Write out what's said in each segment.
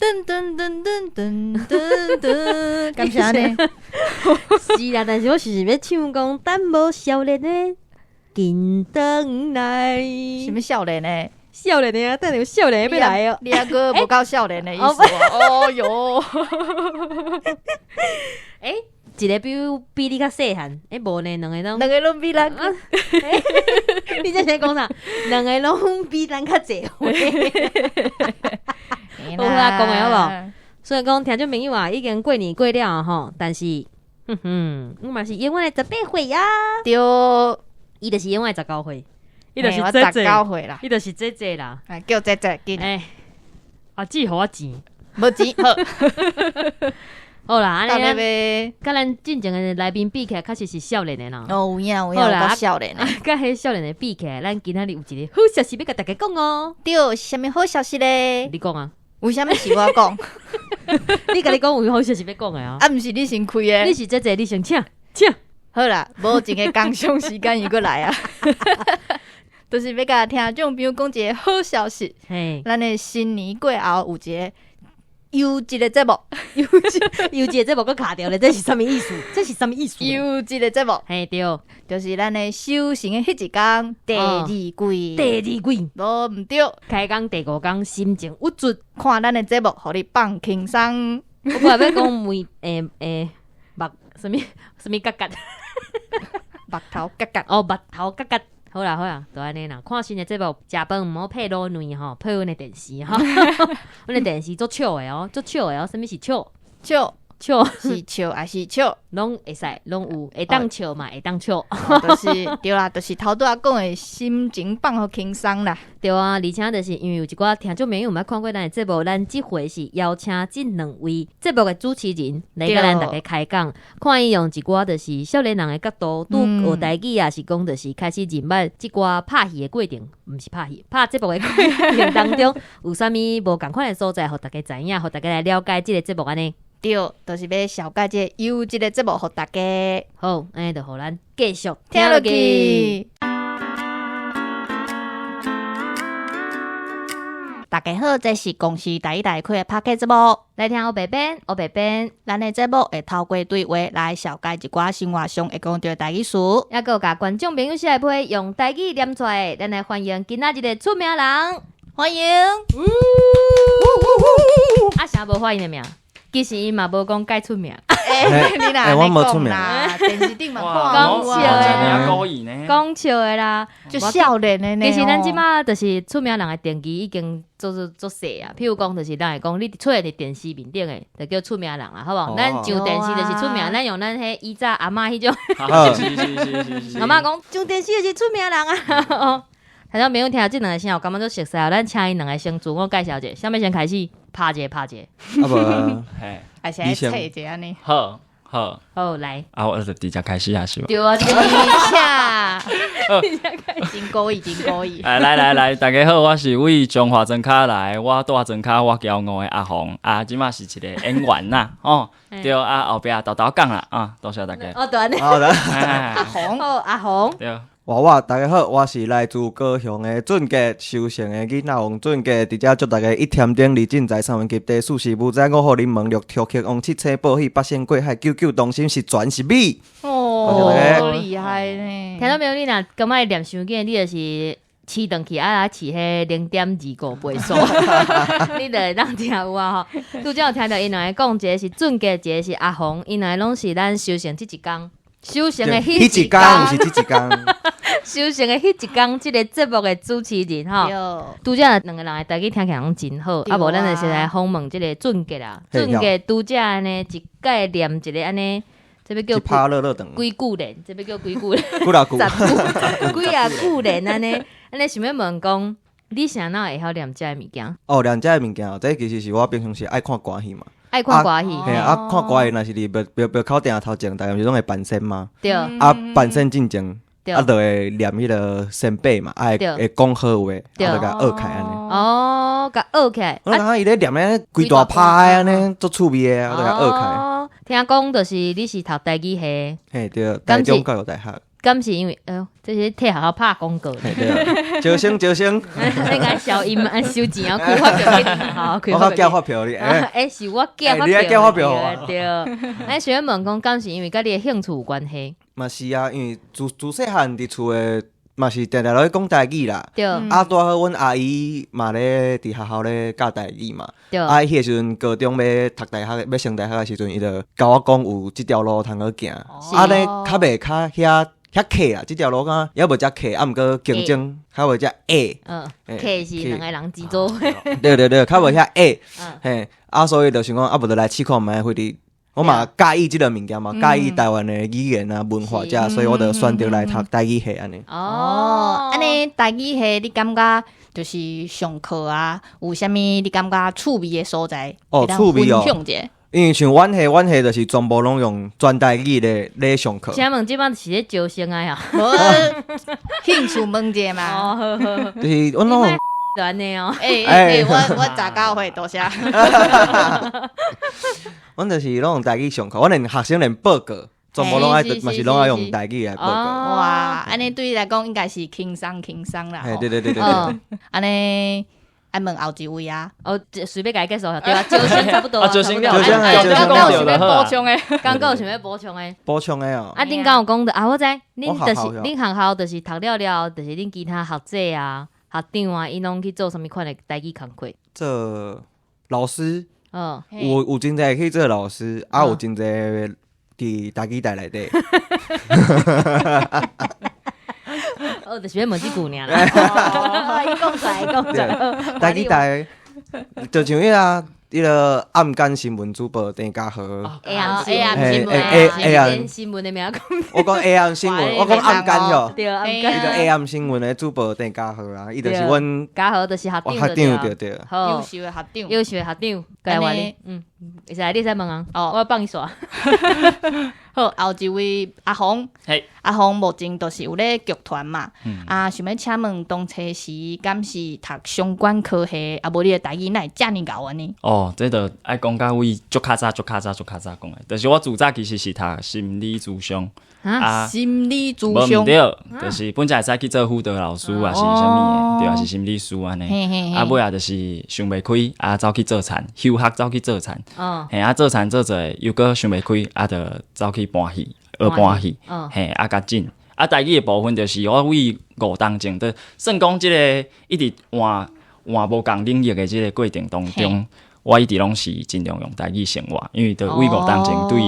噔噔噔噔噔噔噔，敢是按呢？是啦，但是我是欲唱講等無少年的緊轉來。啥物少年的？少年的啊，等有少年的欲來哦。你猶閣無夠少年的意思哦。喲，欸，一个比你較細漢，欸，無呢，兩個攏兩個攏比咱，你這是講啥？兩個攏比咱較濟歲。好啊，講的好無？雖然講聽眾朋友啊，已經過年過了吼，但是，哼哼，我嘛是永遠的18歲啊。對，伊就是永遠19歲，伊就是我19歲啦，伊就是姐姐啦。哎，叫姐姐緊。欸，阿姊予我錢，無錢好。好啦，按呢，佮咱進前的來賓比起來，確實是少年的啦。哦，有影有影，夠少年的。佮彼少年的比起來，咱今仔日有一個好消息欲共大家講哦。對，啥物好消息咧？你講啊？為啥物是我講？你家己講有好消息欲講的啊？啊，毋是你先開的。你是姐姐，你先請，請。好啦，無一个工商時間又閣來啊。就是欲共聽眾朋友講一个好消息。嘿，咱的新年過後有一個優質的節目，優質的節目閣卡著咧，這是啥物意思？這是啥物意思？優質的節目，嘿對，就是咱的修成的彼一工第二季，第二季，無毋對，開工第五工，心情鬱卒，看咱的節目，予你放輕鬆。我本來欲講眉，欸欸，目啥物啥物角角，目頭角角，哦，目頭角角。好啦好啦，就按呢啦。看新的節目，食飯毋好配滷卵吼，配阮的電視吼。阮的電視足笑的哦，足笑的哦。啥物是笑？笑笑是笑還是笑？攏會使，攏有，會當笑嘛，會當笑。就是對啦，就是頭拄仔講的心情放予輕鬆啦。對啊，而且就是因為有一寡聽眾朋友毋捌看過咱的節目，咱這回是邀請這兩位節目的主持人來共咱大家開講，看伊用一寡就是少年人的角度，拄學台語啊，是講就是開始認捌這寡拍戲的過程，毋是拍戲，拍節目的過程當中有啥物無仝款的所在，予大家知影，予大家來了解這個節目按呢。對，就是欲紹介這個優質的節目予大家。好，按呢就予咱繼續聽落去。大家好，這是公視台語台開的 Podcast 節目，來聽烏白編，烏白編。咱的節目會透過對話來紹介一寡生活上會講著的台語詞，猶閣有共觀眾朋友寫的批用台語念出來。咱來歡迎今仔日的出名人，歡迎。啊，啥無歡迎的名？其實伊嘛無講蓋出名，欸，你欸，我無出名，電視頂嘛看講笑的，講笑的啦，就少年的呢。其實咱這馬就是出名人的定義已經做做做細啊。譬如講，就是人會講你出現佇電視面頂的，就叫出名人啦，好無？咱上電視就是出名，咱用咱彼以早阿嬤彼種，阿嬤講上電視就是出名人啊。聽眾朋友聽這兩个聲，有感覺足熟悉哦。咱請𪜶兩个先自我介紹者，啥物先開始？拍一个，拍一个。啊無，嘿，還是愛揣一下按呢？好，好，好來。啊，我就直接開始啊，是無？對啊，這個直接開始，真故意，真故意。來來來來，大家好，我是為彰化莊跤來，我蹛莊跤，我驕傲的阿鴻，啊，這馬是一個演員啦，哦，對啊，後壁沓沓講啦，啊，多謝大家。哦，對，好的。阿鴻，好，阿鴻。對。我大家好，我是來自高雄的俊傑，修成的囡仔王俊傑，佇遮祝大家一添丁，二進財，三元及第，四時無災，五福臨門，六抽客王，七星報喜，八仙過海，九九同心，十全十美。哦，好厲害呢！聽到沒有？你若感覺念傷緊，你就是飼轉去啊，飼彼0.25倍速，你就會當聽有啊吼。拄才有聽著𪜶兩个講，一个是俊傑，一个是阿鴻，𪜶兩个攏是咱修成這一工。修成的彼一工，毋是這一工。修成的彼一工，這個節目的主持人吼，拄才兩個人的台語聽起來攏真好，啊無咱就先來訪問這個俊傑啦。俊傑拄才按呢一擺念一个按呢，這欲叫幾句連，這欲叫幾句連，幾若句，幾啊句連按呢，按呢想欲問講，你啥哪會曉念這个物件？哦，念這个物件，這其實是我平常時愛看歌戲嘛。愛看歌戲，嘿啊，看歌戲若是佇廟廟廟口埕頭前，逐家毋是攏會扮仙嗎？對。啊，扮仙進前，啊，就會念彼个仙伯嘛，啊，會會講好話，啊，就共僫起來按呢。哦，共僫起來。我感覺伊咧念咧規大拍的按呢，足趣味的，我就共僫起來。聽講就是你是讀台語系。嘿，對，台中教育大學。敢是因為，哎喲，這是替學校拍廣告。嘿對啊，招生招生，你共消音啊，收錢啊，開發票給你，好，開我發票較寄發票你，欸欸，是我寄發欸你愛寄發票對。哎，想欲問講，敢是因為佮你的興趣有關係？嘛是啊，因為自自細漢佇厝的嘛是定定咧講台語啦。對啊，拄好阮阿姨嘛咧佇學校咧教台語嘛。對。啊，彼個時陣高中欲讀大學，欲升大學的時陣，伊就共我講有這條路通好行。啊咧較袂較遐遐客啦，這條路敢猶無遮客，啊毋過競爭較無遮矮。客是兩個人一組。對對對，較無遐矮。嘿，啊，所以就想講，啊，無就來試看覓，非得我嘛佮意這个物件嘛，佮意台灣的語言啊文化遮，所以我就選擇來讀台語系按呢。哦，按呢台語系你感覺就是上課啊，有啥物你感覺趣味的所在？哦，趣味哦。分享一下。因為像阮系，阮系就是全部攏用全台語咧上課。請問這擺是咧招生的啊？無興趣問一下嘛。哦，好好。就是阮攏用。按呢哦。欸欸，我十九歲，多謝。阮就是攏用台語上課，阮連學生連報告，全部攏愛，嘛是攏愛用台語來報告。哇，按呢對你來講應該是輕鬆輕鬆啦。對對對對對。按呢愛問後一位啊。哦，隨便共伊結束，對啊，招生差不多。啊，招生了，招生剛剛有想欲補充的，剛剛有想欲補充的。補充的哦。啊，恁剛有講著啊，我知，恁就是恁學校就是讀了了，就是恁其他學姐啊、學長啊，𪜶攏去做啥物款的台語工課？做老師。有真濟去做老師，啊，有真濟佇台語台內底。哦，就是欲問這句爾啦。伊講出來，講出來。台語台，就像彼個彼個暗間新聞主播鄭家和。 AM 新聞，AM 新聞的名講。我講 AM 新聞，我講暗間喲。對，暗間。伊就 AM 新聞的主播鄭家和啊，伊就是阮。家和就是學長。學長對對。優秀的學長。優秀的學長，該話你，嗯，會使你會使問啊。哦，我放伊煞。好，後一位阿紅，阿紅目前就是有咧劇團嘛，啊，想欲請問當初時敢是讀相關科系，啊，無你的台語哪會遮爾𠢕按呢？哦，這就愛講到位足較早、足較早、足較早講的，就是我自早其實是讀心理諮商。啊，心理諮商，無毋對，就是本來會使去做輔導老師，抑是啥物的，對，抑是心理師按呢。啊，尾仔就是想袂開，啊，走去做田，休學走去做田。嘿，啊，做田做做，又閣想袂開，啊，就走去搬戲，學搬戲。嘿，啊，較緊。啊，台語的部分就是我為五當前，就算講這个一直換換無仝領域的這个過程當中。我一直攏是盡量用台語生活，因為就為五當前對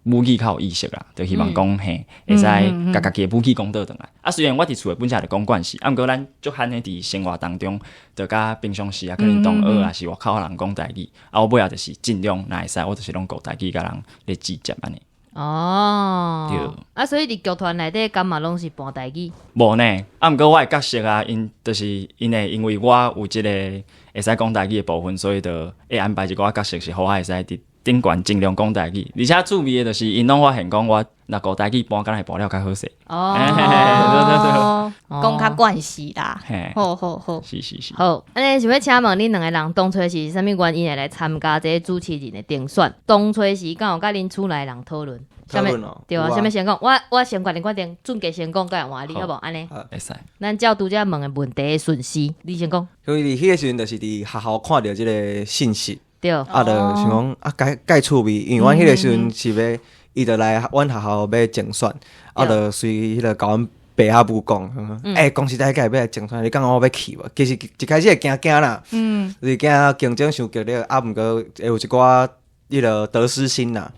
母語較有意識啦，就希望講嘿，會使共家己的母語講倒轉來。啊，雖然我佇厝的本身就講慣勢，啊，毋過咱足罕的佇生活當中，就佮平常時啊，可能同學啊是外口的人講台語，啊，我尾仔就是盡量若會使，我就是攏顧台語共人咧直接按呢。哦，對。啊，所以佇劇團內底，敢嘛攏是搬台語？無呢，啊，毋過我的角色啊，𪜶就是𪜶會因為我有這個會使講台語的部分，所以就會安排一寡角色是予我會使佇頂懸盡量講台語，而且趣味的就是𪜶攏發現講我若顧台語搬，敢若會搬了較好勢。哦，講較慣勢啦。好好好，是是是。好，按呢想欲請問恁兩個人當初是啥物原因會來參加這個主持人的競選？當初時敢有佮恁厝內人討論？討論哦。對啊，啥物先講？我先決定決定，準給先講，閣換你好無？按呢。會使。咱照拄才問的問題的順序，你先講。因為佇彼個時陣，就是佇學校看著這個信息。對。啊，就想講啊，蓋趣味，因為阮彼個時陣是欲，伊就來阮學校欲競選，啊，就隨彼個共阮爸仔母講，欸，講實在，敢會欲來競選，你感覺我欲去無？其實一開始會驚驚啦，就是驚競爭傷激烈，啊，毋過會有一寡彼个得失心啦，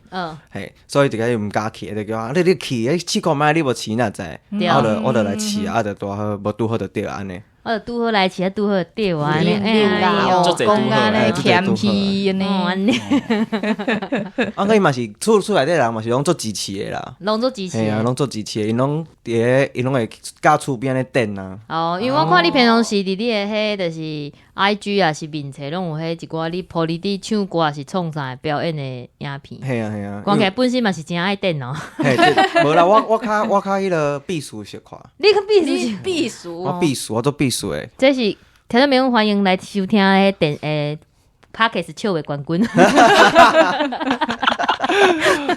嘿，所以一開始毋敢去，就叫我你去，你試看覓，你無試哪知？啊，我就來試啊，就拄好無拄好就對按呢。我就拄好來試，拄好對按呢。哎呀，講按呢謙虛按呢。啊，伊嘛是厝內底人嘛是攏足支持的啦，攏足支持。嘿啊，攏足支持的，𪜶攏佇咧，𪜶攏會佮厝邊咧等啊。哦，因為我看你平常時佇你的彼就是 IG 啊，是面冊攏有彼一寡你 po 你佇唱歌抑是創啥表演的影片。嘿啊嘿啊。看起來本身嘛是真愛電腦。嘿，無啦，我較彼个秘書小可。你較秘書？秘書。我秘書，我做秘書的。這是聽眾朋友歡迎來收聽彼電Podcast 笑話冠軍。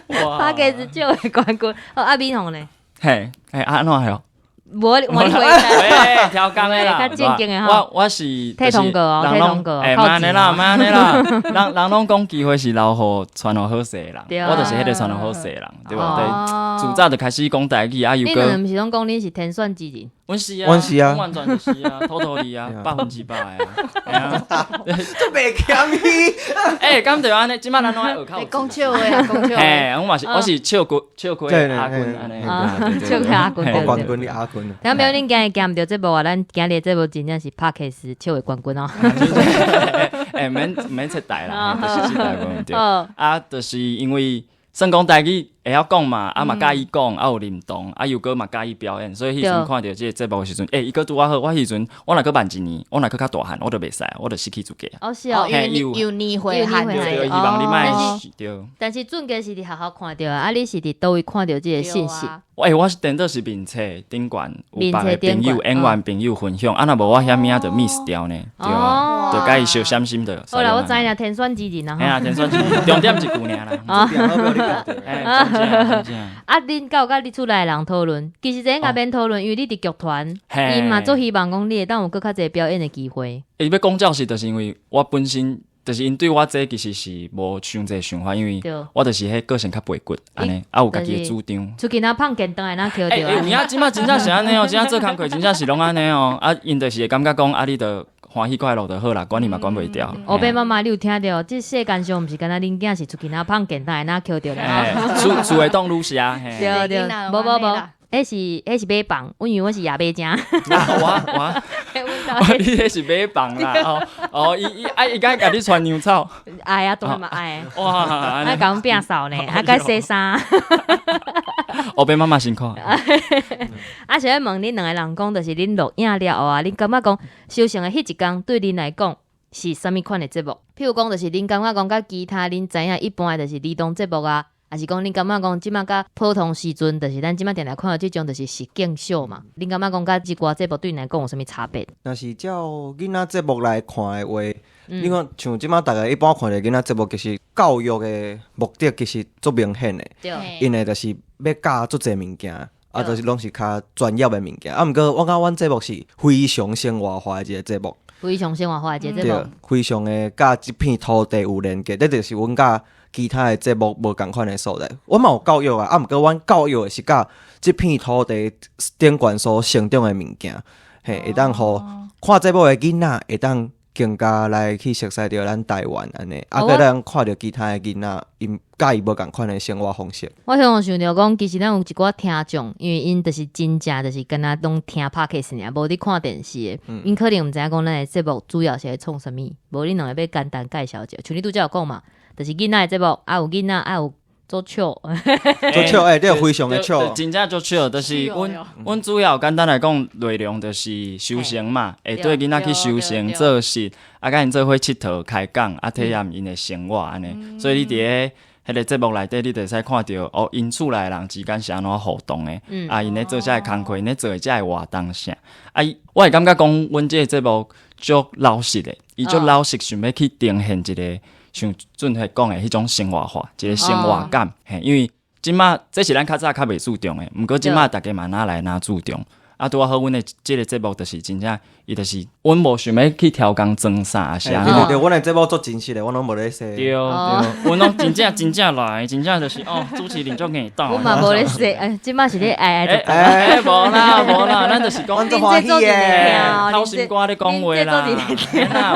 Podcast 笑話冠軍。哦，阿敏紅咧。嘿，嘿，按怎樣？無我你回答。喂，調工的啦，較正經的我我是替通過哦，替通過，欸，莫按呢啦，莫按呢啦，人人攏講機會是留予傳予好勢的人，我就是彼個傳予好勢的人，對無？對，自早就開始講台語啊，又閣，你毋是攏講你是天選之人？阮是啊，阮是啊，完全就是啊，土土哩啊，100%的啊，這袂謙虛。欸，敢著按呢？這擺咱攏愛學口。講笑話，講笑話。嘿，我嘛是，我是笑虧笑虧阿軍按呢，笑虧阿軍，冠軍的阿軍。聽沒有？恁今日行毋著節目啊？咱今日節目真正是 Podcast 笑話冠軍哦。欸，免免出台啦，就是這台無對。啊，就是因為算講台語會曉講嘛，啊嘛佮意講，啊有認同，啊又閣嘛佮意表演，所以彼陣看著這個節目的時陣，欸，伊閣拄仔好，我彼陣我若閣慢一年，我若閣較大漢，我就袂使，我就失去資格。哦，是哦，因為有年歲限制，對，希望你莫對。但是準確是佇學校看著啊，你是佇佗位看著這個信息？欸，我是顛倒是面冊頂懸有別个朋友演員朋友分享，啊若無我遐物仔就 miss 掉呢，對啊，就共伊相閃心的。好啦，我知影天選之人啊。嘿啊，天選之人，重點一句爾啦。啊，恁敢有佮你厝內人討論？其實這應該免討論，因為你佇劇團，𪜶嘛足希望講你會當有閣較濟表演的機會。欸，欲講照實，就是因為我本身就是𪜶對我這其實是無傷濟想法，因為我就是彼個性較背骨，按呢，啊有家己的主張。出去若胖健轉來若抾著。欸，有影，這擺真正是按呢哦，真正做工課真正是攏按呢哦。啊，𪜶就是會感覺講，啊，你著歡喜快樂就好啦，管你嘛管袂牢。烏白媽媽，你有聽著？這世間上毋是干焦恁囝是出去若胖健轉來若抾著咧。厝厝會當愈寫。對對，無無無。彼是馬房，阮以為阮是野馬精。我我，你彼是馬房啦！哦哦，伊伊啊伊敢共你傳牛草？愛啊，當然嘛愛。哇！愛共阮摒掃呢，啊，共洗衫。烏白媽媽辛苦。啊，想欲問恁兩個人講，就是恁錄影了後啊，恁感覺講修成的彼一工對恁來講是啥物款的節目？譬如講，就是恁感覺講佮其他恁知影一般的就是兒童節目啊。抑是講恁感覺講這擺佮普通時陣，就是咱這擺定定看著這種就是實境秀嘛。恁感覺講佮這寡節目對恁來講有啥物差別？若是照囡仔節目來看的話，你看像這擺逐家一般看著囡仔節目，其實教育的目的其實足明顯的，𪜶的就是欲教足濟物件，啊，就是攏是較專業的物件。啊，毋過我感覺阮節目是非常生活化的一個節目，非常生活化的一個節目，對，非常的佮這片土地有連結，這就是阮佮其他的節目無仝款的所在。阮嘛有教育啊，啊，毋過阮教育的是佮這片土地頂懸所成長的物件，嘿，會當予看節目的囡仔會當更加來去熟悉著咱台灣按呢，啊，閣咱看著其他的囡仔，𪜶佮伊無仝款的生活方式。我常常想著講，其實咱有一寡聽眾，因為𪜶就是真正就是敢若攏聽 Podcast 爾，無佇看電視的，𪜶可能毋知影講咱的節目主要是咧創啥物。無恁兩個欲簡單介紹一下，像你拄才有講嘛，就是囡仔的節目，啊有囡仔，啊有做笑，做笑欸，這非常的笑，真正足笑，就是阮阮主要簡單來講，內容就是修行嘛，會對囡仔去修行做事，啊，佮𪜶做伙𨑨迌開講，啊，體驗𪜶的生活按呢，所以你佇咧彼个節目內底，你就會使看著哦，𪜶厝內人之間是按怎互動的，啊，𪜶咧做這个工課，𪜶咧做的這个活動啥，啊，我會感覺講，阮這个節目足老實的，伊足老實，想欲去呈現一個。像俊輝講的彼種生活化，一個生活感，嘿，因為這擺這是咱較早較袂注重的，毋過這擺逐家嘛若來若注重。啊，拄仔好，阮的這个節目就是真正，伊就是阮無想欲去超工裝啥，是按怎。對對對，阮的節目足真實的，阮攏無咧說。對對，阮攏真正真正來，真正就是哦，主持人足硬鬥。阮嘛無咧說，哎，這擺是咧愛愛。哎，無啦無啦，咱就是講。阮足歡喜的，掏心肝咧講話啦。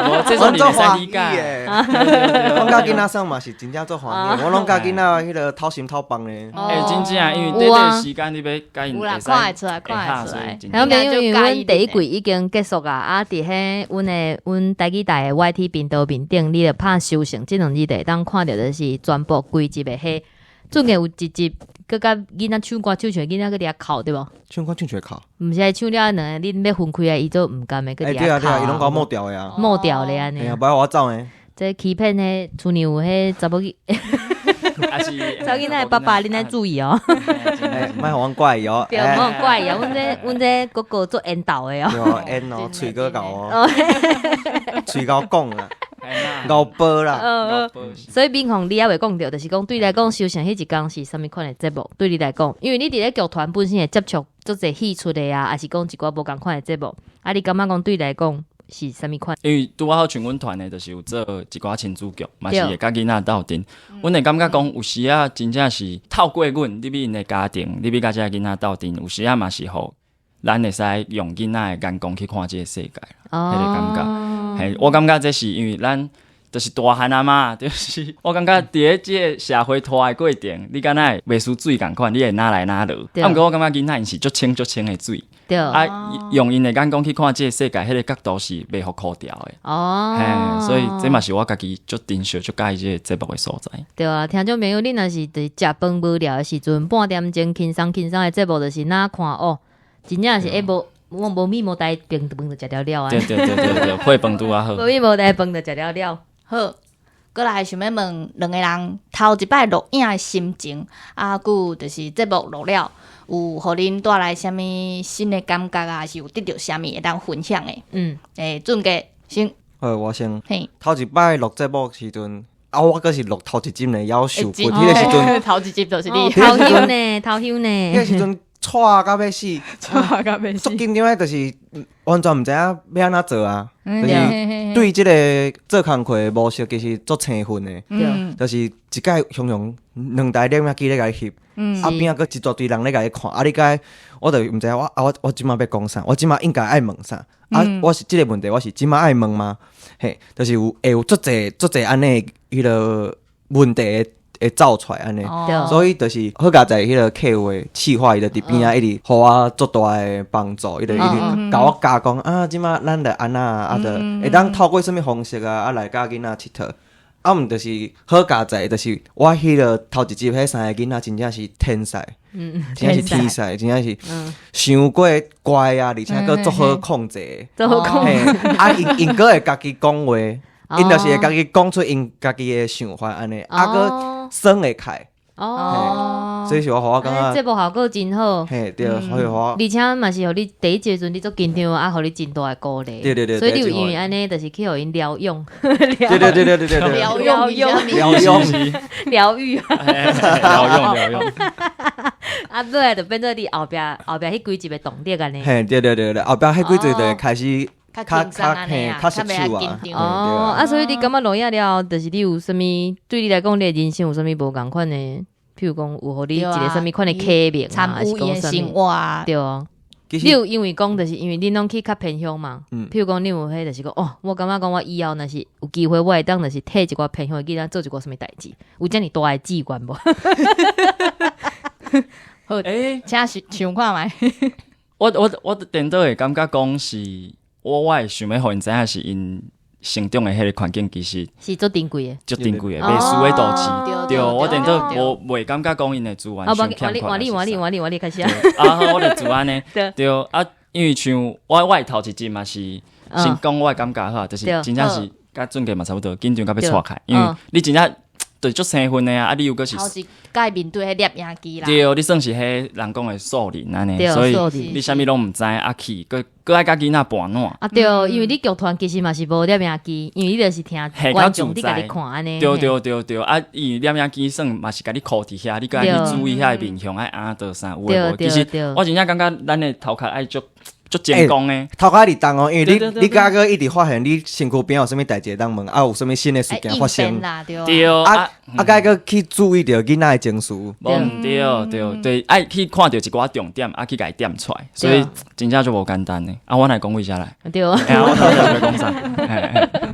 無，這種你會使理解。阮佮囡仔耍嘛是真正足歡喜，我攏佮囡仔彼个掏心掏腹咧。欸，真正，因為短短時間你欲佮𪜶會使看會出來，看會出來。然後因為阮第一季已經結束啊，啊，佇彼阮的阮台語台的 YT 頻道面頂，你著拍修成這兩字就會當看著，就是全部規集的彼，總共有一集，閣佮囡仔唱歌唱唱，囡仔閣佇遐哭對無？唱歌唱唱哭？毋是，唱了兩个，恁欲分開啊，伊都毋甘的，閣佇遐哭。欸，對啊對啊，伊攏共我抹掉的啊，抹掉咧按呢。嘿啊，無愛予我走呢。這欺騙彼厝裡有彼查某囡，查某囡仔的爸爸，恁愛注意哦。欸，莫予阮怪伊哦。對，莫怪伊哦，阮這阮這哥哥做緣投的哦。對，緣哦，喙閣𠢕哦，喙𠢕講啊。熬播啦。所以敏宏，你猶未講著，就是講對你來講，修成彼一工是啥物款的節目？對你來講，因為你佇咧劇團本身會接觸足濟戲出的啊，抑是講一寡無仝款的節目，啊，你感覺講對你來講是啥物款？因為拄仔好像阮團的，就是有做一寡親子劇，嘛是會佮囡仔鬥陣。阮會感覺講，有時仔真正是透過阮入去𪜶的家庭，入去佮這个囡仔鬥陣，有時仔嘛是予咱會使用囡仔的眼光去看這个世界，彼个感覺。嘿，我感覺這是因為咱就是大漢啊嘛，就是我感覺佇咧這个社會拖的過程，你敢若會袂輸水仝款，你會哪來哪落。啊，毋過我感覺囡仔𪜶是足清足清的水。啊，用𪜶的眼光去看這个世界，彼个角度是袂予箍掉的。嘿，所以這嘛是我家己足珍惜、足佮意這个節目的所在。對啊，聽眾朋友，你若是佇食飯無聊的時陣，半點鐘輕鬆輕鬆的節目，就是若看哦，真正是會無我無米無代飯飯就食了了啊。對對對對對，配飯拄仔好。無米無代飯就食了了。好，閣來想欲問兩个人頭一擺錄影的心情，啊，閣有就是節目錄了，有予恁帶來啥物新的感覺啊？是有得著啥物會當分享的？俊傑先。好，我先。嘿。頭一擺錄節目時陣，啊，我閣是錄頭一集呢，夭壽骨，彼個時陣。頭一集就是你。頭休呢，頭休呢。彼個時陣掣甲欲死，掣甲欲死。足緊張的，就是完全毋知影欲按怎做啊。就是對這个做工課的模式，其實足生分的。就是一擺雄雄兩台攝影機咧共你翕，啊邊仔閣一大堆人咧共你看，啊你該我就毋知影我啊我我這馬欲講啥，我這馬應該愛問啥？啊我是這个問題，我是這馬愛問嗎？嘿，就是有會有足濟足濟按呢彼个問題會走出來按呢，所以就是好佳哉彼个客戶的企劃，伊就佇邊仔一直予我足大的幫助，伊就一直共我教講啊，這馬咱來按怎啊，就會當透過啥物方式啊，啊來佮囡仔𨑨迌。啊，毋就是好佳哉，就是我彼个頭一集彼三个囡仔真正是天才，真正是天才，真正是傷過乖啊，而且閣足好控制，足好控制。啊，𪜶𪜶閣會家己講話，𪜶就是會家己講出𪜶家己的想法按呢，啊，閣耍會開。哦，所以是我予我感覺節目效果真好。嘿，對，所以我而且嘛是予你第一集的時陣，你足緊張啊，予你真大的鼓勵。對對對。所以你有因為按呢，就是去予𪜶療養。對對對對對對。療養療養療癒。療養療養。啊，落來就變做你後壁後壁彼幾集的動力按呢。嘿，對對對對，後壁彼幾集就會開始較較嘿較熟手啊。哦，啊，所以你感覺錄影了後，就是你有啥物對你來講，你的人生有啥物無仝款的？譬如講，有予你一个啥物款的啟明啊，還是講啥物？對啊，你有因為講，就是因為恁攏去較偏鄉嘛。譬如講，你有彼就是講，哦，我感覺講我以後若是有機會，我會當就是替一寡偏鄉的囡仔做一寡啥物代誌，有遮爾大的志願無？好，請想看覓。我顛倒會感覺講是，我會想欲予𪜶知影是𪜶成長的彼个環境其實是足珍貴的，足珍貴的，袂輸咧都市。對，我顛倒無袂感覺講𪜶的資源傷欠缺。換你換你換你換你開始啊！啊好，我就做按呢。對啊，因為像我的頭一集嘛是先講我的感覺好，就是真正是佮俊傑嘛差不多，緊張到欲掣開，因為你真正對足生分的啊，啊你又閣是頭一擺面對彼攝影機啦，對，你算是彼人講的素人按呢，所以你啥物攏毋知啊去，閣閣愛佮囡仔盤撋。啊對，因為你劇團其實嘛是無攝影機，因為你就是聽觀眾佇共你看按呢。對對對對，啊，因為攝影機算嘛是共你箍佇遐，你閣愛去注意遐个面向愛按倒啥有的無？其實我真正感覺咱的頭殼愛足足精工的，頭殼佇動哦，因為你你閣閣一直發現你身軀邊有啥物代誌會當問，啊有啥物新的事件發生，對啊啊，閣閣去注意著囡仔的情緒，無毋對對對，愛去看著一寡重點，啊去共伊點出來，所以真正足無簡單的。啊，我來講為啥來？對，我頭先欲講啥？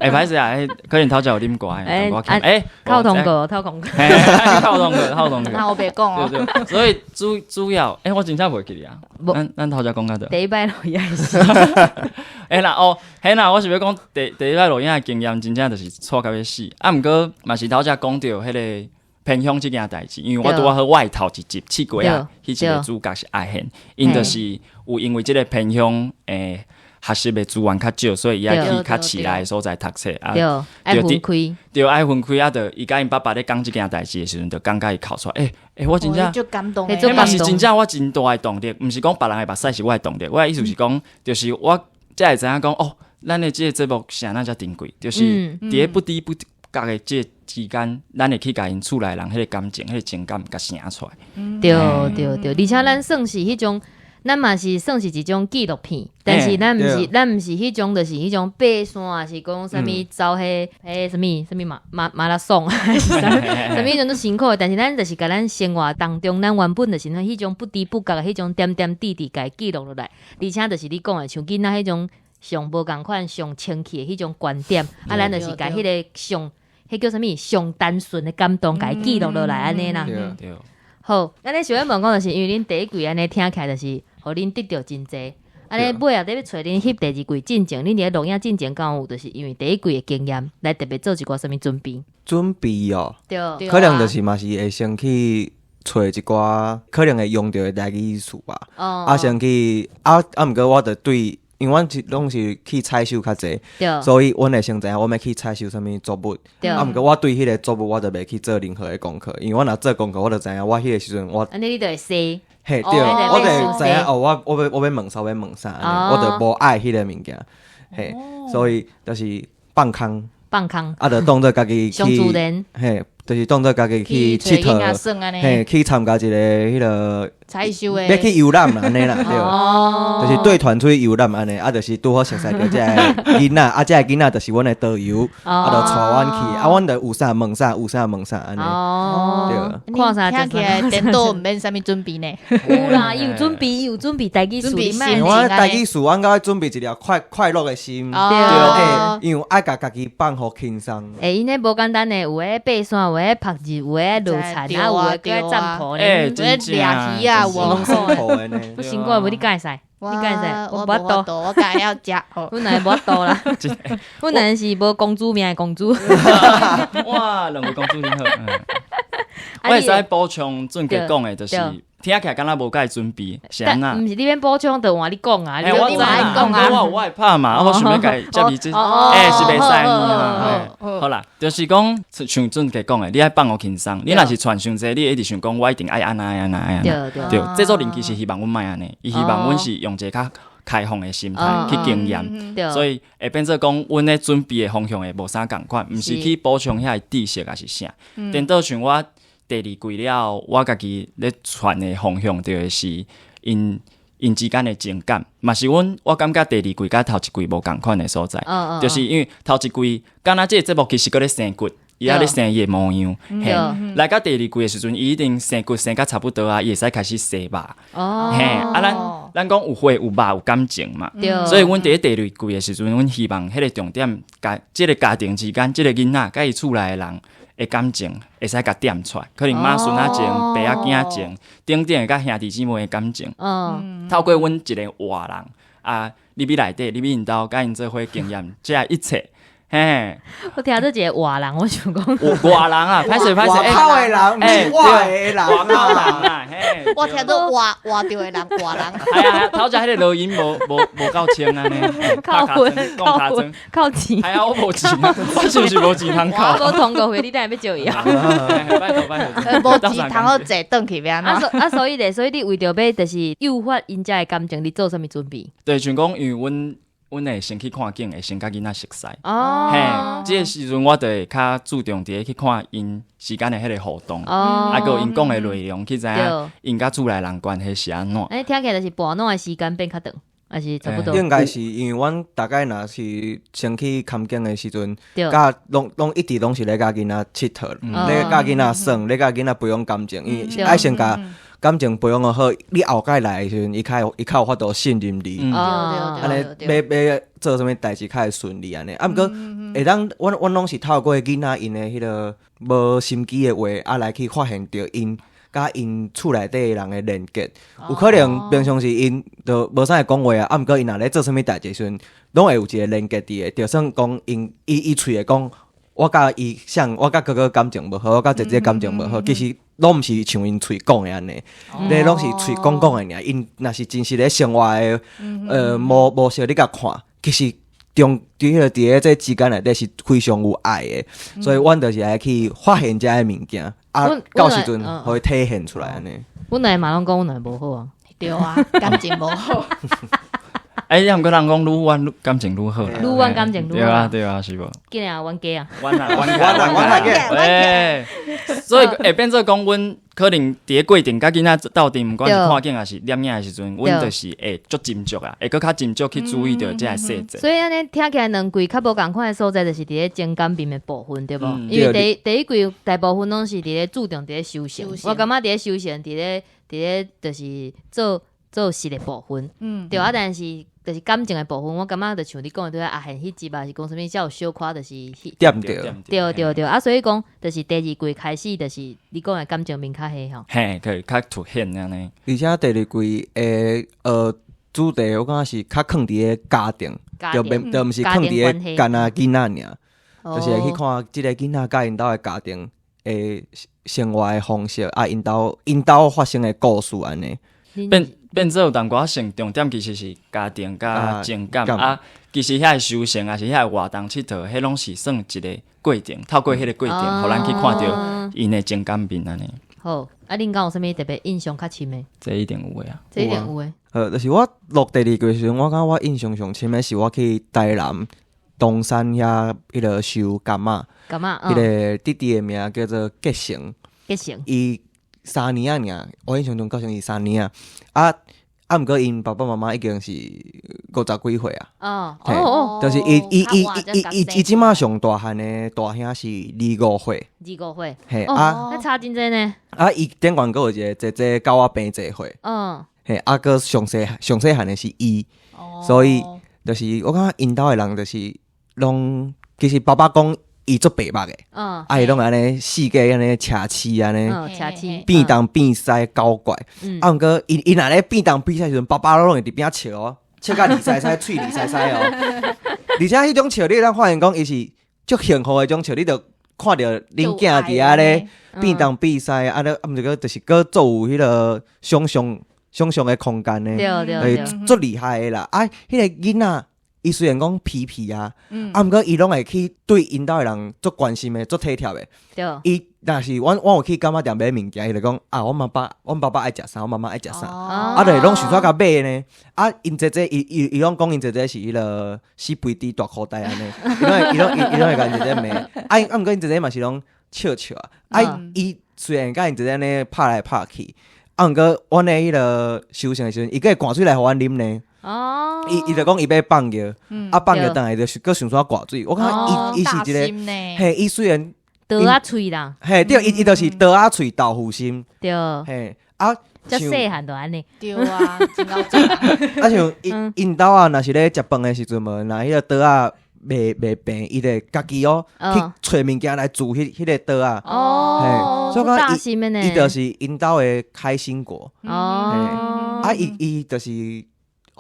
欸，歹勢啊，可能頭前有啉過，欸，透通過，透通過，透通過，透通過。那我袂講哦。對對，所以主主要，欸，我真正袂記得啊。咱咱頭前講到佗？第一擺錄影是。欸啦哦，嘿啦，我是欲講第第一擺錄影的經驗，真正就是掣到欲死。啊，毋過嘛是頭才講著彼个偏鄉這件代誌，因為我拄仔好我的頭一集試過啊，彼一個主角是阿賢，𪜶就是有因為這个偏鄉欸學習的資源較少，所以伊愛去較市內的所在讀冊啊。愛分開，對，愛分開啊！就伊佮𪜶爸爸咧講這件代誌的時陣，就感覺伊哭出來。欸欸，我真正，足感動，彼嘛是真正我真大的動力，毋是講別人的目屎是我的動力。我的意思是講，就是我才會知影講哦，咱的這个節目是按怎遮珍貴，就是佇咧不知不覺的這個之間，咱會去共𪜶厝內人彼個感情、彼個情感共寫出來。對對對，而且咱算是彼種，咱嘛是算是一種紀錄片，但是咱毋是，咱毋是彼種，就是彼種爬山，抑是講啥物走彼啥物啥物馬拉松，啥物彼種都辛苦的。但是咱就是共咱生活當中，咱原本就是彼種不知不覺的彼種點點滴滴，共伊記錄落來。而且就是你講的，像囡仔彼種上無仝款、上清氣的彼種觀點，啊，咱就是共彼个上，彼叫啥物上單純的感動，共伊記錄落來按呢啦。對。好，按呢想欲問講，就是因為恁第一季按呢聽起來，就是予恁得著真濟。按呢尾仔咧欲揣恁翕第二季進前，恁佇咧錄影進前，敢有就是因為第一季的經驗來特別做一寡啥物準備？準備哦，對，可能就是嘛是會先去揣一寡可能會用著的台語詞吧。啊，先去啊啊，毋過我著對，因為阮是攏是去採收較濟，所以阮會先知影阮欲去採收啥物作物。啊，毋過我對彼个作物我著袂去做任何的功課，因為我若做功課，我就知影我彼个時陣我。按呢你就會說。嘿，對，我就知影哦，我欲問啥，欲問啥，我就無愛彼个物件，嘿，所以就是放空，放空，啊，就當做家己去，嘿，就是當做家己去𨑨迌，嘿，去參加一个彼个採收的，欲去遊覽按呢啦，對，就是對團出去遊覽按呢，啊，就是拄好熟似著這个囡仔，啊，這个囡仔就是阮的導遊，啊，就帶阮去，啊，阮就有啥問啥，有啥問啥按呢，對。看啥聽起來顛倒毋免啥物準備呢？有啦，伊有準備，伊有準備台語詞，因為我台語詞，阮閣愛準備一粒快快樂的心，對，因為愛共家己放予輕鬆。欸，𪜶彼無簡單呢，有的爬山，有的曝日，有的落田，啊，有的閣愛攢土呢，欸，有的掠魚啊，有攏辛苦的呢。不辛苦，無你敢會使？你敢會使？我無法度，我家曉食。阮奶無法度啦，阮奶是無公主命的公主。哇，兩位公主真好。我會使補充俊傑講的，就是聽起來敢若無蓋準備，是按怎？毋是你免補充，就換你講啊。我知啊，我有我的拍嘛，我想欲共接伊這，欸，是袂使呢。好啦，就是講像俊傑講的，你愛放予輕鬆。你若是傳傷濟，你會一直想講，我一定愛按怎按怎按怎。對，製作人其實希望阮莫按呢，伊希望阮是用一个較開放的心態去經驗，所以會變做講，阮咧準備的方向會無啥仝款，毋是去補充遐个知識抑是啥。顛倒像我第二季了後，我家己咧傳的方向就會是𪜶𪜶之間的情感，嘛是阮我感覺第二季佮頭一季無仝款的所在，就是因為頭一季敢若這个節目其實閣咧生骨，伊猶咧生伊的模樣，嘿，來到第二季的時陣，伊已經生骨生甲差不多啊，伊會使開始生肉，嘿，啊咱咱講有血有肉有感情嘛，所以阮佇咧第二季的時陣，阮希望彼个重點，共這个家庭之間，這个囡仔佮伊厝內的人的感情會使共點出來，可能媽孫仔情、爸仔囝情等等，佮兄弟姊妹的感情。透過阮一个外人啊，入去內底，入去𪜶兜，佮𪜶做伙經驗，這一切。嘿，我聽做一個外人，我想講外人啊，歹勢歹勢，外口的人，毋是外的人外口人啊，嘿，我聽做活活著的人，外人。係啊，頭才彼个錄音無夠清按呢，靠錢，靠錢，係啊，我無錢，我是毋是無錢通扣？我無通告費，你等下欲借伊啊？拜託拜託，無錢通好坐轉去欲按怎？啊，所以咧，所以你為著欲就是誘發𪜶遮的感情，你做啥物準備？對，像講，因為阮。阮會先去看景，會先佮囡仔熟似。哦，嘿，這个時陣我就會較注重佇咧去看𪜶之間的彼个互動，啊，閣有𪜶講的內容，去知影𪜶佮厝內人關係是按怎。欸，聽起來就是跋滷的時間變較長，還是差不多？應該是因為阮大概若是先去勘景的時陣，佮攏一直攏是咧佮囡仔𨑨迌，咧佮囡仔耍，咧佮囡仔培養感情，因為愛先共感情培養予好，你後擺來的時陣，伊較有法度信任你，按呢欲做啥物代誌較會順利按呢。啊，毋過會當，阮攏是透過囡仔𪜶的彼个無心機的話，啊來去發現著𪜶佮𪜶厝內底的人的連結。有可能平常時𪜶就無啥會講話啊，啊，毋過𪜶若咧做啥物代誌的時陣，攏會有一個連結佇個，就算講𪜶伊喙會講，我佮伊像我佮哥哥感情無好，我佮姐姐感情無好，其實攏毋是像𪜶喙講的按呢，咧攏是喙講講的爾。𪜶若是真實咧生活的模式，你共看，其實中佇彼个佇咧這之間內底是非常有愛的，所以阮就是愛去發現這个物件，啊，到時陣予伊體現出來按呢。阮兩个嘛攏講阮兩个無好啊，對啊，感情無好。欸，抑毋過人講愈晚愈感情愈好啦，愈晚感情愈好。對啊對啊，是無？緊啊，冤家啊，冤啊冤家冤家，欸，所以會變做講，阮可能佇咧過程佮囡仔鬥陣，毋管是看景抑是攝影的時陣，阮就是會足斟酌啊，會閣較斟酌去注意著這个細節。所以按呢聽起來兩季較無仝款的所在，就是佇咧情感面的部分，對無？因為第一季大部分攏是佇咧注重佇咧修行，我感覺佇咧修行，佇咧就是做做事的部分，對啊，但是就是感情的部分，我感覺就像你講的對啊，阿賢彼集啊，是講啥物才有小可就是點著，對對對，啊，所以講就是第二季開始就是你講的感情面較彼吼，嘿，可以較凸顯按呢。而且第二季的主題我感覺是較囥佇咧家庭，就袂就毋是囥佇咧干焦囡仔爾，就是會去看這个囡仔佮𪜶兜的家庭的生活的方式，啊，𪜶兜發生的故事按呢。變做有淡薄仔性重點，其實是家庭佮情感啊。其實遐个修行抑是遐个活動𨑨迌，彼攏是算一个過程，透過彼个過程，予咱去看著𪜶的情感面按呢。好，啊，恁敢有啥物特別印象較深的？這一定有的啊，這一定有的。就是我錄第二季的時陣，我感覺我印象上深的是我去台南東山遐彼个收柑仔，柑仔，彼个弟弟的名叫做杰成，杰成，伊三年仔爾，我印象中好像是三年仔，啊啊，毋過𪜶爸爸媽媽已經是五十幾歲啊，哦哦，就是伊伊伊伊伊伊這馬上大漢的大兄是25歲，25歲，嘿啊，那差真濟呢，啊，伊頂懸閣有一個姐姐佮我平齊歲，嘿，啊，閣上細上細漢的是伊，所以就是我感覺𪜶兜的人就是攏其實爸爸講。伊足白目的，啊伊攏按呢四界按呢斜刺按呢，變東變西搞怪，啊毋過伊伊若咧變東變西時陣，爸爸攏會佇邊仔笑哦，笑甲膩屎屎，喙膩屎屎哦。而且彼種笑，你會當發現講伊是足幸福的種笑，你就看著恁囝佇遐咧變東變西，啊咧啊毋是閣就是閣做有彼个想象想象的空間呢，足厲害的啦。啊，彼个囡仔。伊雖然講皮皮啊，啊，毋過伊攏會去對𪜶兜的人足關心的，足體貼的。伊若是阮我有去柑仔店買物件，伊就講啊，阮媽爸，阮爸爸愛食啥，阮媽媽愛食啥，啊，就攏想煞共買呢。啊，𪜶姐姐，伊伊伊攏講𪜶姐姐是彼个死肥豬大箍袋按呢，伊攏會伊攏伊伊攏會共𪜶姐姐罵。啊，啊，毋過𪜶姐姐嘛是攏笑笑啊。啊，伊雖然佮𪜶姐姐按呢拍來拍去，啊，毋過阮咧彼个收成的時陣，伊閣會灌水來予阮啉呢。哦，伊伊就講伊欲放尿，啊放尿轉來就閣想煞掛水。我感覺伊伊是一个，嘿，伊雖然刀仔喙啦，嘿，對，伊伊就是刀仔喙豆腐心，對，嘿，啊，遮細漢就按呢，對啊，真𠢕食。啊像𪜶𪜶兜啊，若是咧食飯的時陣無，若彼个桌仔袂袂平，伊就會家己哦去揣物件來煮彼彼个桌仔。哦，所以講伊伊就是𪜶兜的開心果。哦，啊，伊伊就是。予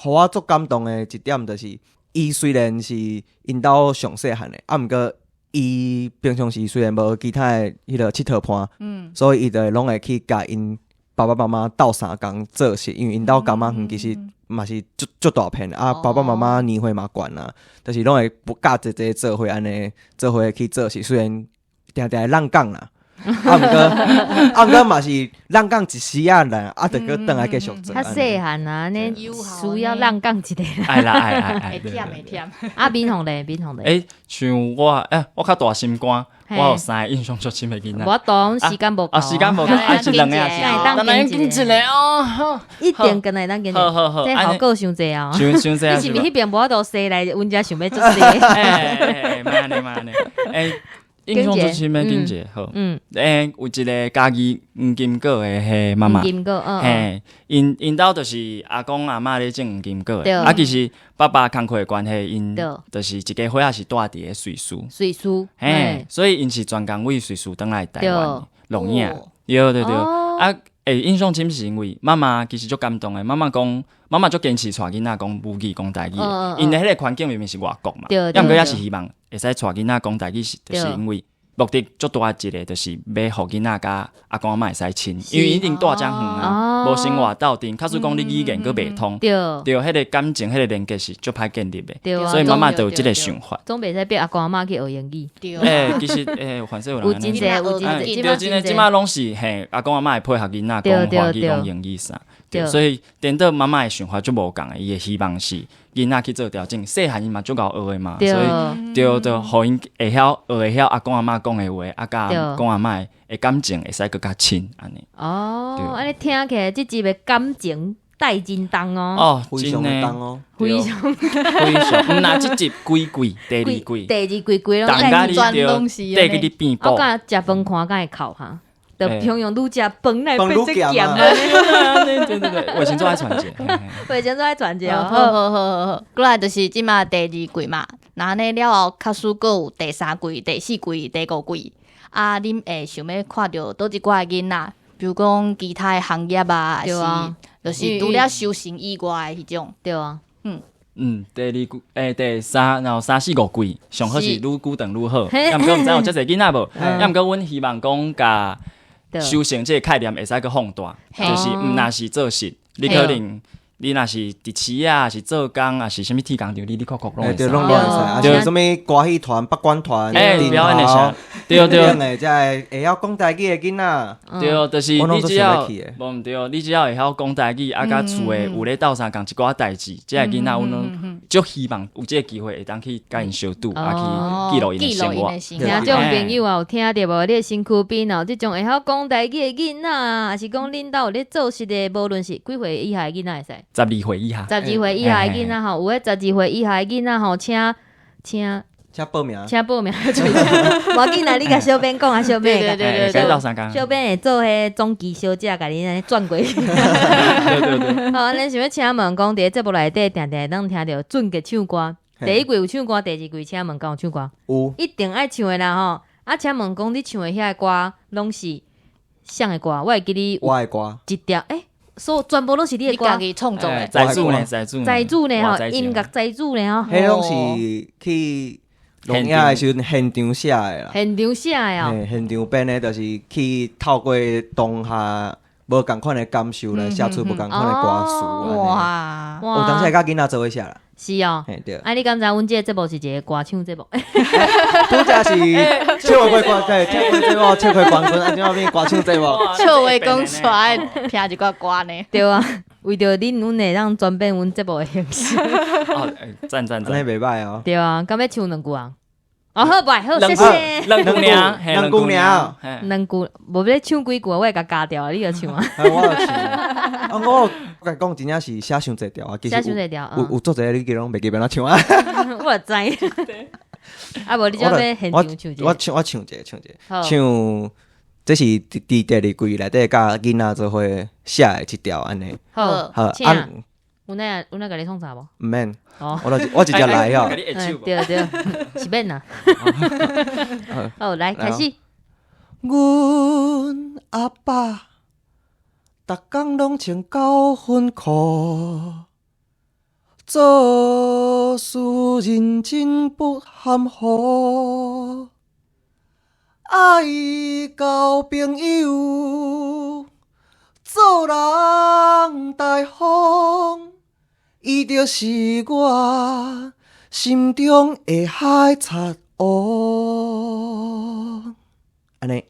我足感動的一點就是，伊雖然是𪜶兜上細漢的，啊，毋過伊平常時雖然無其他的彼个𨑨迌伴，所以伊就攏會去共𪜶爸爸媽媽鬥相共做事，因為𪜶兜柑仔園其實嘛是足足大片，啊，爸爸媽媽年歲嘛懸啊，就是攏會佮姐姐做伙按呢做伙去做事，雖然定定會挵工啦。啊，毋過，啊，毋過嘛是挵工一時仔啦，啊，就閣轉來繼續做。較細漢啊，呢需要挵工一下。愛啦愛愛愛。會忝會忝。啊，敏宏咧，敏宏咧。欸，像我，欸，我較大心肝，我有三個印象足深的囡仔。無當時間無夠。啊，時間無夠，啊是兩個啊，當然緊一個哦。一定敢會當緊一個，這效果傷濟啊。傷傷濟啊！你是毋是彼邊無法度生來，阮遮想欲做生？欸，莫按呢莫按呢，欸。印象最深的緊一個好，欸，有一个嘉義黃金果的彼媽媽，金果，嘿，𪜶𪜶兜就是阿公阿嬤咧種黃金果的，啊，其實爸爸工課的關係，𪜶就是一家伙仔是住佇咧瑞士，瑞士，嘿，所以𪜶是專工為瑞士轉來台灣錄影，對對對，啊，欸，印象深是因為媽媽其實足感動的，媽媽講，媽媽足堅持帶囡仔講母語講台語，𪜶的彼个環境明明是外國嘛，抑毋過也是希望會使帶囡仔講台語，是就是因為目的足大一个，就是欲予囡仔佮阿公阿嬷會使親，因為一定蹛遮遠啊，無生活鬥陣，假使講你語言閣袂通，對，彼個感情、彼個連結是足歹建立的，所以媽媽就有這個想法。總袂使逼阿公阿嬤去學英語。欸，其實欸，凡勢有人有真濟，有真濟，對，真的，這馬攏是嘿，阿公阿嬤會配合囡仔講華語、講英語啥，對，所以顛倒媽媽的想法足無仝的，伊的希望是囡仔去做調整，細漢伊嘛足𠢕學的嘛，所以對，就予𪜶會曉學會曉阿公阿嬤講的話，啊，佮阿公阿嬤的感情會使閣較親按呢。哦，按呢聽起來這集的感情帶真重哦。哦，非常的重哦，非常非常。毋若這集規季第二季，第二季規攏帶去你變薄。我敢食飯看敢會哭哈。就平常愈食飯來變這鹹啊！對對對，衛生紙愛傳一下，衛生紙愛傳一下。好好好好，過來就是這馬第二季嘛，那按呢了後，假使閣有第三季、第四季、第五季，啊，恁會想欲看著佗一寡的囡仔，比如講其他的行業啊，抑是就是除了修行以外的彼種。對啊，嗯。嗯，第二季，欸，第三，然後三四五季，上好是愈久長愈好。抑毋過毋知有遮濟囡仔無？抑毋過阮希望講共修成這個概念會使閣放大，就是毋若是做實，你可能你若是佇市啊，是做工，抑是啥物鐵工場，你你確確攏會使。對，攏會使。啊，是啥物歌戲團、北管團，欸，表演的啥？對對。的，才會會曉講台語的囡仔。對，就是你只要，無毋對，你只要會曉講台語，啊，佮厝的有咧鬥相共一寡代誌，這个囡仔，阮攏足希望有這个機會會當去佮𪜶相拄，啊，去記錄𪜶的生活。聽眾朋友啊，有聽著無？你的身軀邊有這種會曉講台語的囡仔，抑是講恁兜有咧做實的，無論是幾歲以下的囡仔會使？ 12歲以下。 12歲以下的囡仔吼，有彼12歲以下的囡仔吼，請請。請報名，請報名。無要緊啦，你共小編講啊，小編對對對，小編會做彼總機小姐，共你按呢轉過去。對對對。好，按呢想欲請問講，佇咧節目內底，定定會當聽著俊傑唱歌。第一季有唱歌，第二季請問敢有唱歌？有。一定愛唱的啦吼！啊，請問講你唱的遐个歌，攏是啥的歌？我會記你我的歌。一條欸，所有全部攏是你的歌。你家己創作的。才子呢？才子。才子呢？吼，音樂才子呢？吼。彼攏是去錄影的時陣現場寫的啦。現場寫的哦。現場編的，就是去透過當下無仝款的感受來寫出無仝款的歌詞。哇！有當時會佮囡仔做伙寫啦。是哦。嘿對。啊，你敢知阮這個節目是一個歌唱節目？拄才是笑話歌，對，笑話節目，笑話冠軍，啊，怎變歌唱節目？笑話講出來，聽一寡歌呢？對啊，為著恁，阮會當轉變阮節目的形式。哦，讚讚讚，按呢袂䆀哦。對啊，敢欲唱兩句啊？哦，好，拜，好，謝謝。兩句爾，兩句爾，兩句，無欲唱幾句，我會共加掉，你就唱啊。我就唱。啊，我共你講，真正是寫傷濟條啊，其實寫傷濟條，有足濟你記攏袂記欲按怎唱啊。我知。啊，無你才欲現場唱一個。我唱，我唱一個，唱一個，唱。這是佇第二季內底佮囡仔做伙寫的這條按呢。好，好，請。有哪有哪共你創啥無？毋免。我我直接來哦。對對，是免啦。好，來開始。阮阿爸逐工攏穿九分褲，做事認真不含糊，愛交朋友，做人大方，伊就是我心中的海賊王。按呢。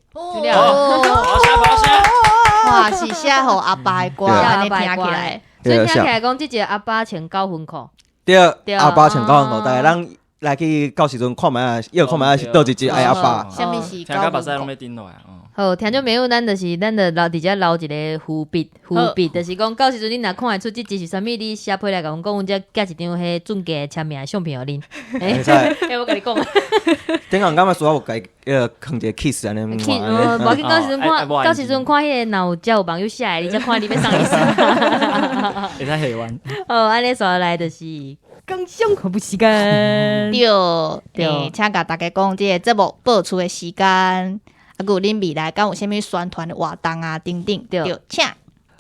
哇，是寫予阿爸的歌，按呢聽起來，所以聽起來講，這一個阿爸穿九分褲。對，阿爸穿九分褲，但是咱來去到時陣看覓仔，又看覓仔是佗一隻愛阿爸。啥物是聽到目屎攏欲頂落來哦。好，聽眾朋友，咱就是咱就留佇遮留一个伏筆，伏筆就是講到時陣恁若看會出這集是啥物，你寫批來共阮講，阮才寄一張彼俊傑簽名的相片予恁。會使。欸，我共你講。頂下敢若需要有共伊彼个囥一个 kiss 按呢？無要緊，到時陣看，到時陣看彼个若有遮有網友寫的，你才看你欲送伊啥。會使下彎。好，按呢紲落來就是。工商服務時間。對，對，請共大家講這个節目播出的時間，啊，閣有恁未來敢有啥物宣傳的活動啊，等等。對，請。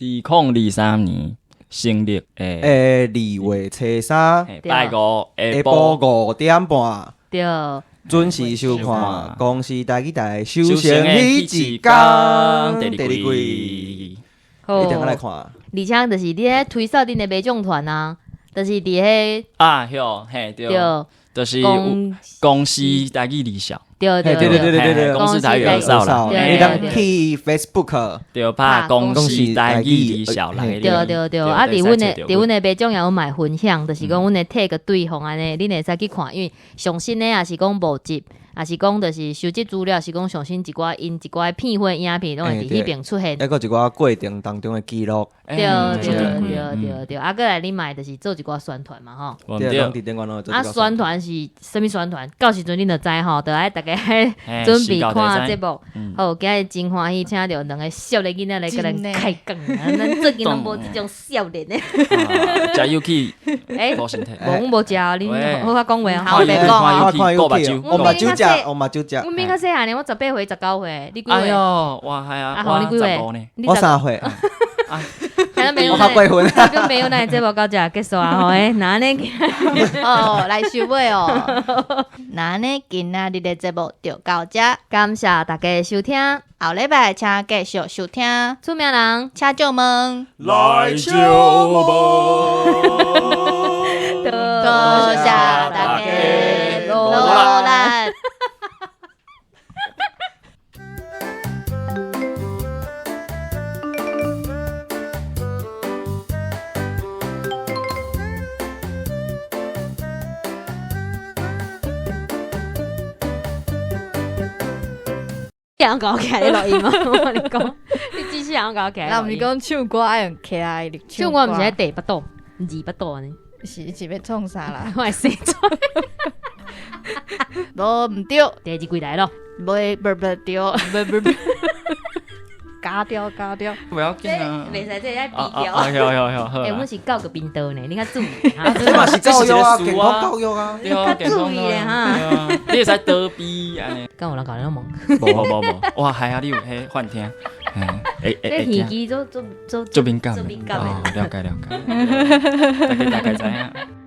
2023年新曆的2月初三，拜五下晡5點半。對。準時收看公視台語台修成彼一工第二季，一定愛來看。而且就是你咧推銷恁的馬將團啊，就是佇彼啊，嘿對，就是公視台語二小，對對對對對對，公視台語二少啦，你當去 Facebook 對，拍公視台語二小啦，對對對，啊，佇阮的佇阮的馬將也有嘛分享，就是講阮會 tag 對方按呢，恁會使去看，因為上新的也是講募集。也是講，就是收集資料，是講上新一寡𪜶一寡片花影片，攏會佇彼邊出現。抑閣一寡過程當中的記錄。對對對對對，啊，閣來你嘛會就是做一寡宣傳嘛吼。對，啊，宣傳是啥物宣傳？到時陣恁就知吼，就愛逐家準備看節目。好，今日真歡喜，請著兩个少年囡仔來共咱開講。咱最近攏無這種少年的。食有氣。欸，無，阮無食，恁好好講話啊。好，別講啊。看有氣，我目睭食，我目睭食。阮比較細漢呢，我18歲、19歲，你幾歲？哎喲，哇，係啊，阿紅你幾歲？我3歲。我較過分。這沒有，咱的節目到這結束啊！吼，那按呢？哦，來收尾哦。那按呢，今仔日的節目就到這，感謝大家收聽。後禮拜請繼續收聽。出名人，請借問。來借問。多謝大家努力。人搞起来录音吗？我跟你讲，你继续人搞起来。那毋是讲唱歌爱用起来，唱歌毋是爱第八度、二八度呢？是欲创啥啦？我会生出。无毋对，第二季来咯。袂，不不对，不不不，加掉加掉，不要紧啊，袂使这爱低调。哎呦呦呦，欸，阮是教育频道呢，你较注意。这嘛是教育啊，健康教育啊，较注意咧哈。你会使躲避按呢？敢有人共你问？无无无，哇，还啊，你有彼幻听？欸欸，这耳机做做做做敏感，做敏感了解了解，大概大概知影。